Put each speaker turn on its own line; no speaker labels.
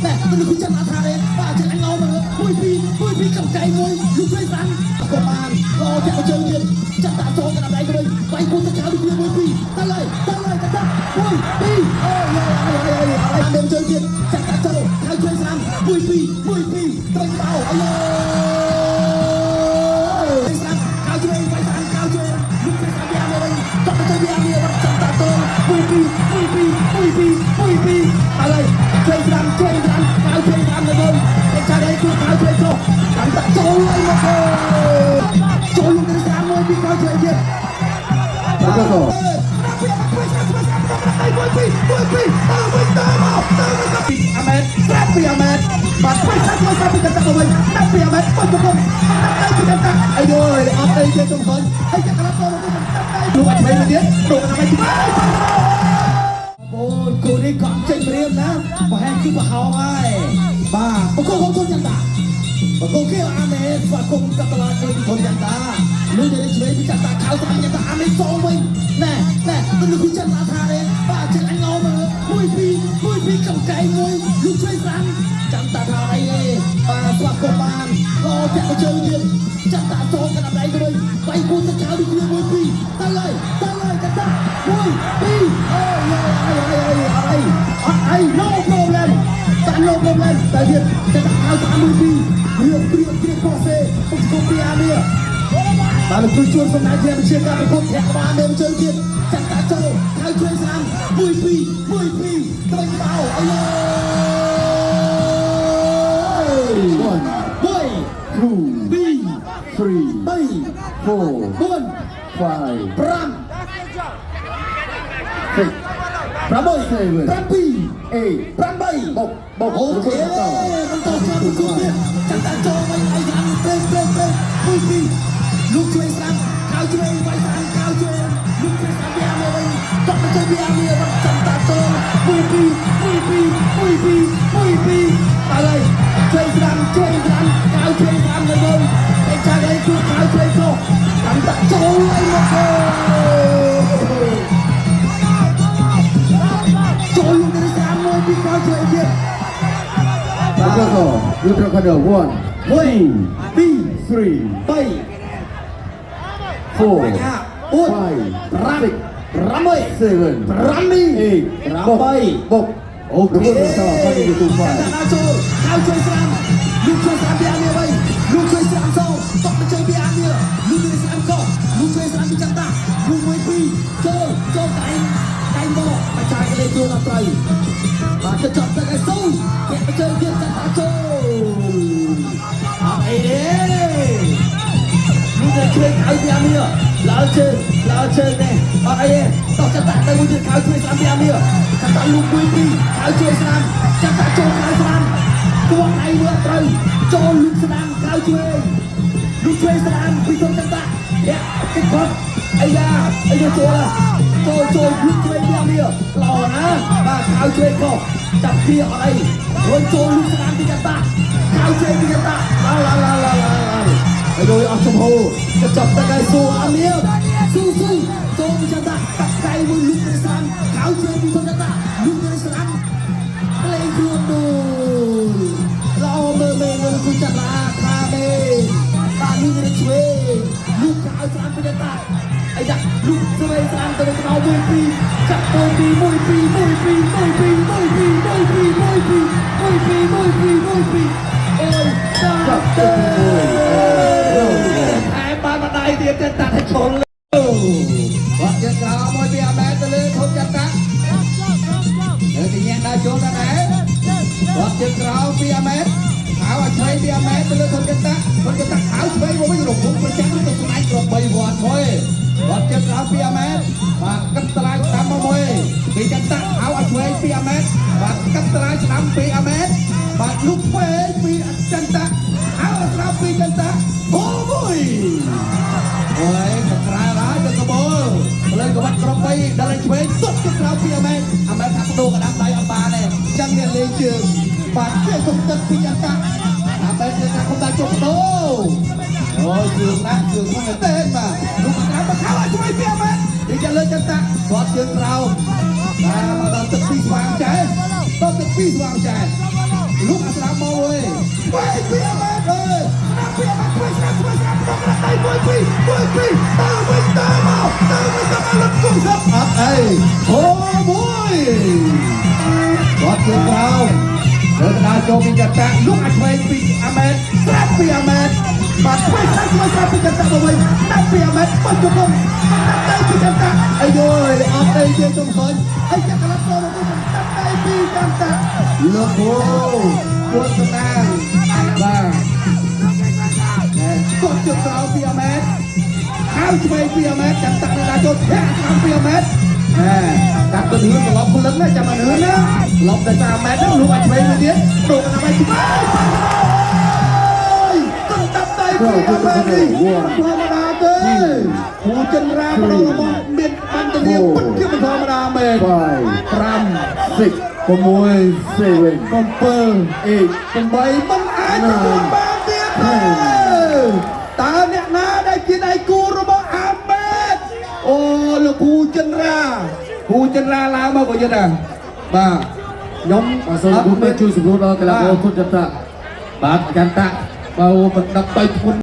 ណែទៅគូចាំថាទេបាទចាក់អញងមកមួយពីរមួយពីរកំកៃមួយលុកជួយស្រាំក៏បានល្អចាក់ជើងទៀតចាក់តាចូលកណ្ដាលដៃទៅវិញវាយគូទៅចោលគ្នាមួយពីរទៅហើយទៅហើយចាក់តាមួយពីរអូយយយយយយដើមជើងទៀតចាក់តាចូលហើយជួយស្រាំមួយពីរមួយពីរទៅបោអាយស្រាំកៅជួយវាយស្រាំកៅជួយលុកជួយស្រាំវាមកវិញតទៅវាមានបាត់ចាំតាចូលមួយពីរមួយពីរមួយពីរមួយពីរទៅហើយជួយស្រាំជួយស្រាំកៅជួយស្រាំទៅវិញតែចាក់ឲ្យគូកៅជួយចុះចាំតាចូលឲ្យមកចូលលុកស្រាំមួយពីរកៅជួយទៀត
ប្រកប
មួយពីរមួយពីរទៅវិញទៅមកទៅវិញទៅអាមែនស្រាប់ពីអាមែនបាទជួយស្រាប់ជួយស្រាប់ពីកន្តទៅវិញដាក់ពីអាមែនបើជុំដាក់ទៅពីកន្តអាយយអត់អីទេចុងវិញហើយចាក់កន្លងទៅទៅលូអត់ឆ្វេងទៀតដូរកណ្ដាលឆ្វេងអូនគូនេះក៏ចេញព្រាមណាប្រហែលគឺប្រហោងហើយបាទបកគោធំយ៉ាងតាបកគោគេអាមែនស្វាគមន៍កតឡាជួយពីធំយ៉ាងតាលុយទៅឆ្វេងពីចាក់តាខៅស្អាតយ៉ាងតាអាមែនសងវិញណែណែទៅលុយចាំថាទេបាទចាក់អញងមកមួយពីរមួយពីរកំកៃមួយលុយជួយស្រាំចាំតាថាអីទេបាទស្វាគមន៍បានល្អចាក់ជើងទៀតចាក់តាសងកណ្ដាលដៃទៅវិញវាយគូទៅចោលដូចគ្នាមួយពីរទៅហើយទៅហើយចាក់តាមួយពីរអូយយយយយអត់អីអត់អី no problem តា no problem តែទៀតចាក់តាខៅស្អាតមួយពីររៀបព្រៀបព្រៀបកសេពុកគូពីអាមៀបាទលោកគ្រូជួនសំណាយជាវិជាការប្រកួតធាក់បានដើមជើងទៀតចាក់តាចូលហើយជួយស្រាំមួយពីរមួយពីរទៅបោអាយ
1
មួយ
2
ពីរ
3
បី
4
បួន
5
ប្រាំ
6
ប្រាំមួយ
Seven
ប្រាំពីរ
8
ប្រាំបី
បុកបុក
អូខេបន្តការប្រកួតទៀតចាំតាចូលវិញឲ្យស្រាំព្រេងព្រេងព្រេងមួយពីរលោកជួយស្រាំកៅជួយវាយស្រាំកៅជួយលោកជួយស្រាំវាមកវិញតបទៅវាមានបាត់ចាំតាចូលមួយពីរមួយពីរមួយពីរមួយពីរទៅហើយជួយស្រាំជួយស្រាំកៅជួយស្រាំទៅវិញតែចាក់ឲ្យគូកៅជួយខុសចាំតាចូលឲ្យមកចូលលោកទៅស្រាំមួយពីរកៅជួយទៀត
ប្រកបយុទ្ធកណ្ដ1
មួយពីរ
3
បី
4
បួនប្រាំប្រាំមួយ
7
ប្រាំពីរ
8
ប្រាំបី
បុក
អូខេ
ប្រកបបន្តកាត់ទី
ចាំ
2
តាចូលកៅជួយស្រាំលោកជួយស្រាំពីអានេះវិញលោកជួយស្រាំសោតក់ទៅជួយពីអានេះលោកជួយស្រាំកោលោកជួយស្រាំពីចាំតាលោកមួយពីរចូលចូលកែងកែងមកបច្ចាយលេខ្លួនអត់ត្រូវបាទទៅចាប់ទឹកឲ្យស៊ូពាក់ទៅជើងទៀតចាំតាចូលអត់អីទេ លោកតែជួយខៅពីអាមៀឡើងជើងឡើងជើងនេះអត់អីទេតោះចាត់តាទៅមួយទៀតខៅជួយស្រាំពីអាមៀចាត់តាលូកមួយពីរខៅជួយស្រាំចាត់តាចូលខៅស្រាំគួងឯងមើលត្រូវចូលលូកស្រាំខៅជួយលូកជួយស្រាំពីទុំចាត់តាយ៉ាគិតគាត់អាយ៉ាអាយ៉ាចូលចូលចូលលូកជួយពីអាមៀល្អណាបាទខៅជួយខុសចាប់ពីអត់អីរួចចូលលូកស្រាំពីចាត់តាខៅជួយពីចាត់តាឡាឡាឡាឡាឡា ហើយដោយអស់ចំហទៅចាប់តកៃស៊ូអាមៀស៊ូស៊ូចូលពីចតាកាប់កៃមួយលុកទៅស្រាំកៅជួយពីចតាលុកទៅស្រាំក្លែងខ្លួនដូចល្អមើលមើលមើលគូចាត់ឡាថាមេបាទលុកទៅឆ្វេងលុកកៅស្រាំពីចតាអាយ៉ាលុកស្វេងស្រាំទៅក្រៅមួយពីរចាប់មួយពីរមួយពីរមួយពីរមួយពីរមួយពីរមួយពីរមួយពីរមួយពីរមួយពីរមួយពីរអូយចាប់ទៅ ថែមបានម្ដាយទៀតតែតាត់ឲ្យឈុល
បាត់ជើងក្រោមមួយពីអាមែនទៅលើធំចតានៅទីញ៉ាំដើរចូលដល់ដែរបាត់ជើងក្រោមពីអាមែនខៅឲ្យឆ្វេងពីអាមែនទៅលើធំចតាធំចតាខៅឆ្វេងមកវិញរំពុំប្រចាំទៅស្នាញ់ក្របីវត្តមួយបាត់ជើងក្រោមពីអាមែនបាទកាត់តឡាយស្ដាំមកមួយពីចតាខៅឲ្យឆ្វេងពីអាមែនបាទកាត់តឡាយស្ដាំពីអាមែនបាទលុកឆ្វេងពីចតាខៅឲ្យស្ដាំពីចតាអូមួយ អូយកក្រាលហើយទៅកបោលលើកបាត់ក្របីដល់ឲ្យឆ្វេងទុកទៅក្រៅពីអាមែនអាមែនថាបដូរកដាំដៃអត់បានទេចឹងអ្នកលេងជើងបាទគេគុំទឹកពីចន្ទៈអាមែនគេថាគុំដៃជុំបដូរអូយជើងណាស់ជើងហ្នឹងទេបាទលោកក្រៅមកខៅឲ្យឆ្វេងពីអាមែននេះចាលើចន្ទៈគាត់ជើងក្រោមបាទមកដល់ទឹកពីស្វាងចែដល់ទឹកពីស្វាងចែ
ឆ្វេងពីអាម៉េតអើយស្ដាប់ពីអាម៉េតឆ្វេងស្ដាប់ឆ្វេងស្ដាប់ដល់ដៃ1 2 1 2ទៅវិញទៅមកទៅវិញទៅមកលុតគុំសឹកអត់អីអូមួយគាត់ជើងក្រោមលើកដាលចូលពីចតាលុកអាចឆ្វេងពីអាម៉េតស្ដាប់ពីអាម៉េតបាទឆ្វេងស្ដាប់ឆ្វេងស្ដាប់ពីចតាមកវិញស្ដាប់ពីអាម៉េតបាត់ជង្គង់ស្ដាប់ដៃពីចតាអាយយអត់អីទេចុងឃើញអីចក្រាបចូលមកវិញស្ដាប់ដៃពីចតា
លោកគ្រូពួនសំណាងបាទណែ
គាត់ជើងក្រោមពីអាម៉េតហៅឆ្វេងពីអាម៉េតចតានៅដល់ចូលធាក់ស្ដាំពីអាម៉េត
ណែកាត់ទៅហឿនត្រឡប់ព្រលឹងណាចាំមិនហឿនណាត្រឡប់ទៅតាមម៉ែត្រហ្នឹងលោកអាចឆ្វេងមួយទៀត
ដូរកណ្ដាលឆ្វេងកណ្ដាប់ដៃពីអាម៉េតនេះធម្មតាទេគ្រូចិនរាម្ដងរបស់មានបន្ទនាពិតជាមិនធម្មតាមែន
5
5
6
6
7
7
8
8មិនអាចទទួលបានទៀតទេតើអ្នកណាដែលជាដៃគូរបស់អាម៉េតអូលោកគ្រូចិនរា
គ្រូចិនរាឡើងមកក៏យិនដែរបាទខ្ញុំ
បាទសូមគូជួយសម្រួលដល់កីឡាករគុណចន្ទៈ
បាទចន្ទៈបើមិនដឹកទៅធ្ងន់